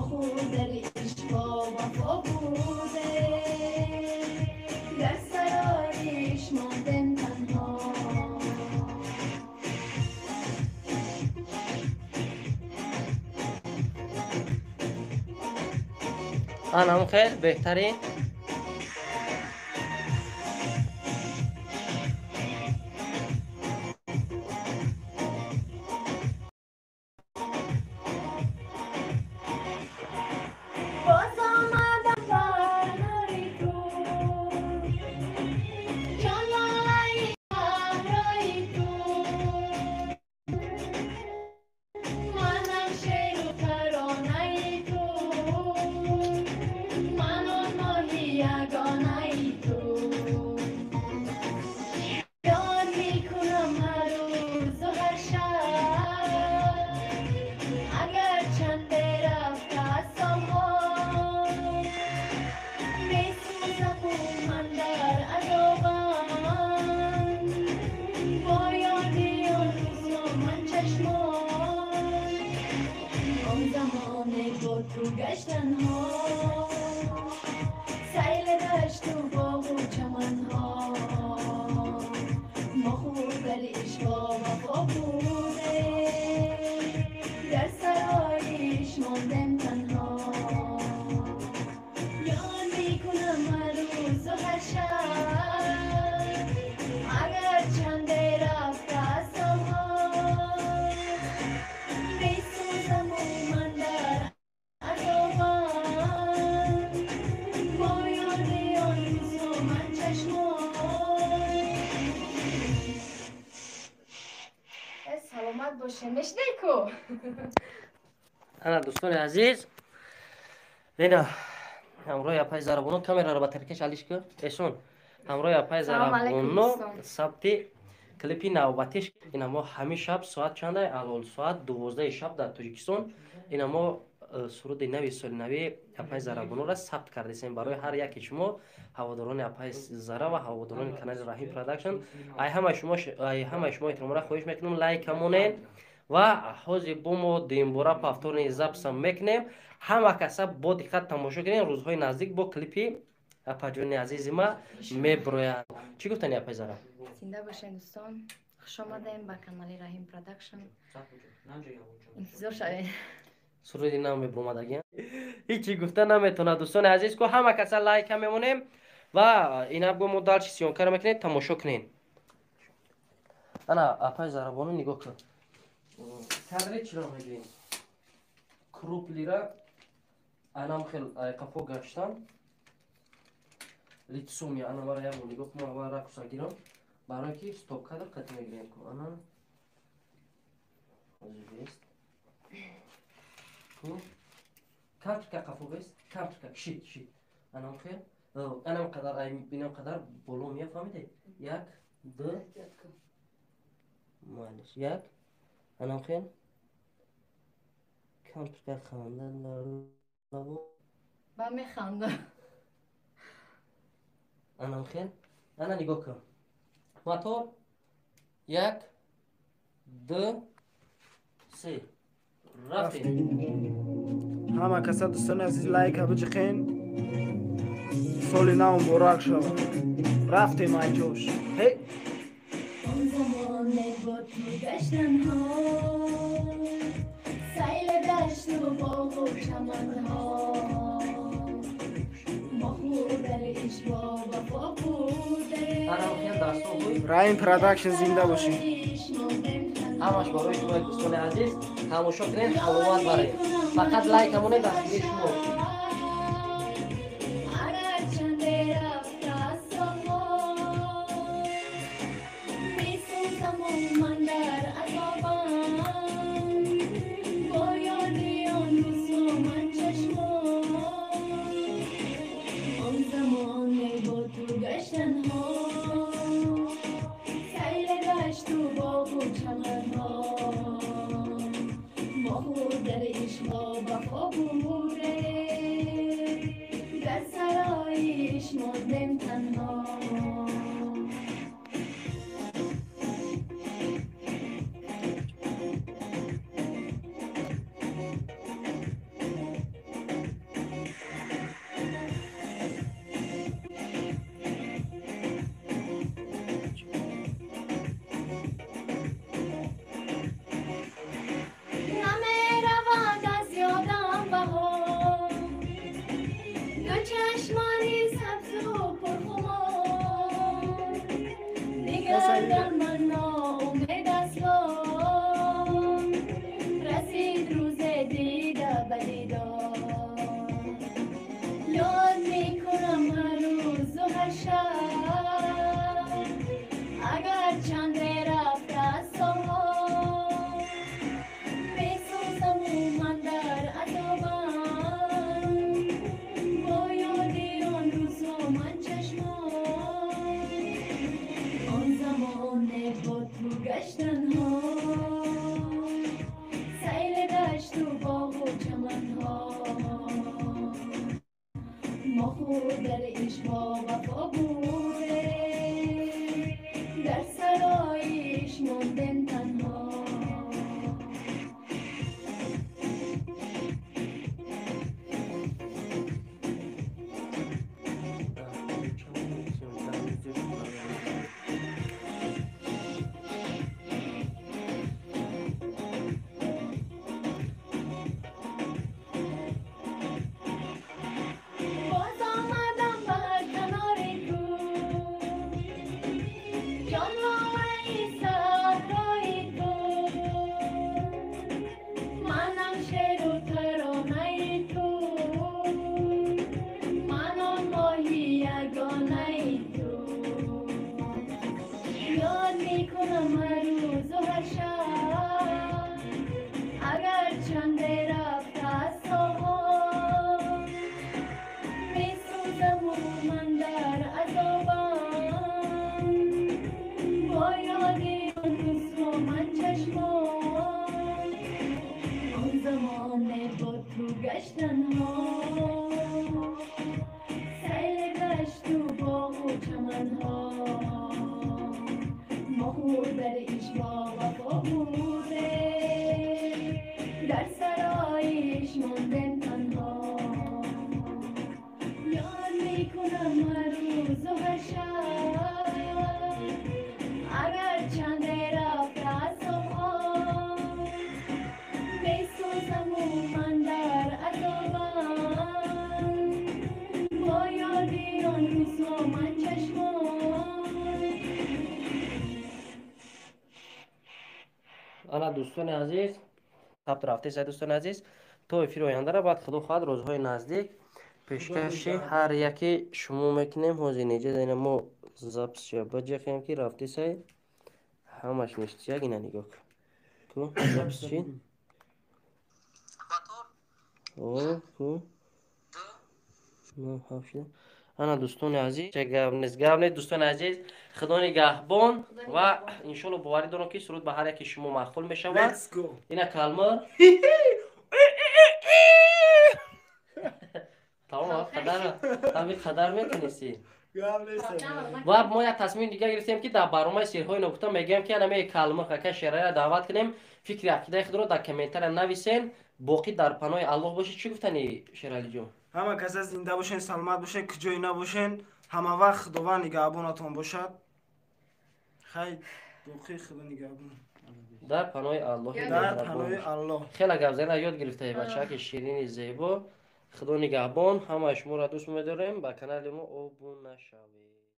خود در عشق با وفا بوده، در سرایش ماندم تنها. анам хел беҳтарин. باز آمدم بر تو، چون لاله صحرای تو، منم شعر و ترانه تو، من آن ماهی یگانه تو. یاد میکنم هر روز و هر شب، اگر چند رفته از سالها، میسوزم و من در عذابم، با یاد آن روز و من چشمان، آن زمان با تو گشتنها، سیل دشت و باغ و چمنها، ما خود در عشق و وفا بوده، در سرایش ماندم تنها. یاد میکنم هر روز و هر شب، اگر چند رفته از سالها، میسوزم و من در عذابم، با یاد آن روز و من چشمان. Саломат бошед, мешнавӣ ку? Ана, дӯстони азиз, ина ҳамроҳи апаи Зарабоно, камераро ба таркеш алиш ку, эсон, ҳамроҳи апаи Салом алайкум, Зарабоно дӯстон. сабти клипи навбатиш. Ина мо ҳамин шаб соат чанда, алол соат 12 шаб дар Тоҷикистон, ина мо суруди нави соли нави апаи Зарабонора сабт кардесем барои ҳар яке шумо, ҳаводорони апаи Зара ва ҳаводорони канали Раҳим Продакшн. Ай ҳамаи шумо эҳтиромона хоҳиш мекунам, лайка монед ва ҳозир бо мо дуюмбора повторный записам мекунем. Ҳама каса бо диққат тамошо кунем, рӯзҳои наздик бо клипи апаҷони азизи ма меброяд. Чӣ гуфтани, апаи Зара? Зинда бошед, дӯстон, хуш омадем ба канали Раҳим Продакшн, интизор шавед. Суруди нав мебромадагӣ, ҳичи гуфта наметавонад. Дӯстони азиз, ку ҳама каса лайка мемонем ва ина бо мо дальше съёмкаро мекунем, тамошо кунем. Ана, апаи Зарабону, нигоҳ кун, кадре чиро мегирем? Круплира анам хел қафо гаштан лицоми, ана мара як бор нигоҳ кун, аввал ракурса гирам, барое ки стоп кадр қати мегирем ку. Ана, ҳозир бест ку, камтика қафо бест, камтика кишид, кишид, анам хел, анам қадар, инам қадар боло мия, фаҳмиде? Як, ду, майлиш, як, анам хел, камтика ханда лабо. Ба механдам. Анам хел, ана, нигоҳ кун, мотор, як, ду, се, рафтем. Ҳама каса, дӯстони азиз, лайка биҷиқен, соли нав муборак шавад. Рафтем, айҷош, ҳей. آن زمان با تو گشتنها، سیل دشت و باغ و چمنها، ما خود در عشق با وفا بوده، анам хел дастҳо ҳуй. Раҳим Продакшн, зинда бошӣ. Ҳамаш барои шумо, дӯстони азиз, тамошо кунед, ҳаловат баред, фақат лайка монед, дастгири шумо. اگر چند رفته از سالها، میسوزم و من در عذابم، با یاد آن روز و من چشمان، آن زمان با تو گشتنها، سیل دشت و باغ و چمنها، ما خود در عشق و وفا بوده، در سرایش ماندم تنها. گشتنها، سیل دشت و باغ و چمنها، ما خود در عشق با وفا بوده، در سرایش ماندیم تنها. Ана дӯстони азиз, сабт рафтеса дӯстони азиз, то эфири ояндара баъд худо хоҳад рӯзҳои наздик пешкаши ҳар яке шумо мекунем. Ҳозир неҷа ина мо записша баҷахем ки рафтесай ҳамаш ништияк. Ина нигоҳ ку запис чи о ку ана дӯстони азиз, гап нест, гап нест дӯстони азиз, худо нигаҳбон ва иншоалло боварӣ дорам ки суруд ба ҳар яке шумо маъқул мешавад. Ина калмар тамом, ҳамин қадар метонистӣ. Ва мо як тасмими дигар гирифтем ки дар барномаи сирҳои ногуфта мегӯям ки анаме калмар кака шерая даъват кунем, фикри ақидаи худро дар комментария нависен. Боқӣ дар паноҳи Аллоҳ бошед. Чӣ гуфтани Шералиҷон? Ҳама каса зинда бошен, саломат бошен, куҷое набошен, ҳама вақт Худованд нигаҳбонатон бошад. Хайр, боқӣ Худо нигаҳбон. Дар паноҳи Аллоҳ. Дар паноҳи Аллоҳ. Хеле гап зана ёд гирифтаи бачаки ширини зебо. Худо нигаҳбон, ҳамаи шуморо дӯст медорем. Ба канали мо обуна шавед.